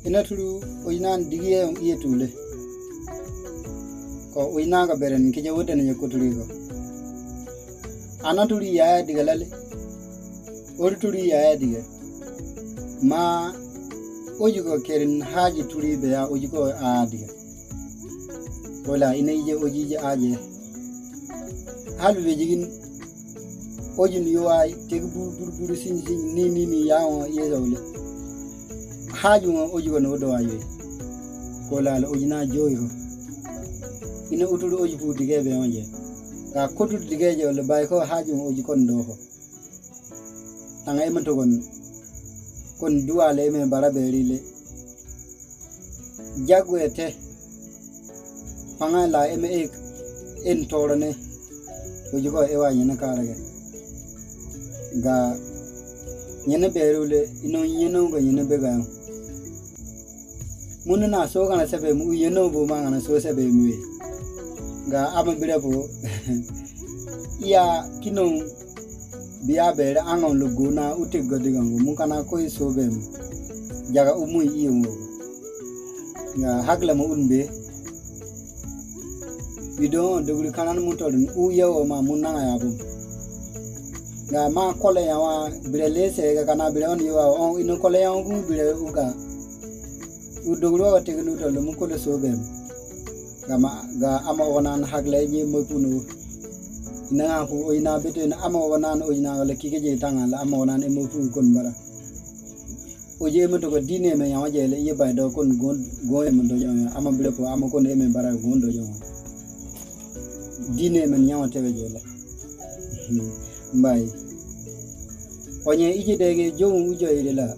Ina turu oinan digiye on iye tule. Ko oina ga beren kije wodene ye koturi go. Ana turi ya digalale. Ori turi ya diga. Ma ojugo kerin haji turi be ya ojugo a diga. Wala ina ije ojije aje. Halu be jigin ojin yuai teg bur bur bur sin sin ni ni ni ya on ye zawle. Haaju on ojugo no do ayoy. Ko lala ojina joyi ho. Ina uturu oji pu dige be onje. Ga kotu dige je le bay ko haaju on oji kon do ho. Tanga e to kon kon duwale me barabe rile. Jagwete panga la eme ek en torane oji ko ewa nyina karage. Ga nyene berule ino nyeno go nyene be ga. Munu na so kana sebe mu yeno bo ma kana so sebe mu e. Ga ama bire bo iya kino biya bere angon lugu na utik go diga ngo mu kana ko so be mu. Jaga umu iyo ngo. Ga hagla mu unbe. Bido dugri kanan mu tolun u yewo ma mu na ya bo. Ga ma kole ya wa bire lese ga kana bire on yewa on ino kole ya ngu bire uga. U dugro wa tegnu tolun mu kole so be mu. Ga ma ga ama wonan hagla je mo punu. Ina fu oina bete na ama wonan oina le kike je tanga la ama wonan e mo fu kon bara. Oje mo to ko dine me yawa je le ye bay do kon gon go e mo do jaw ama bire po ama kon e me bara gon do jaw. Dine men yawa tebe je le. Mbay. Onye ije dege jowu ujo ile la.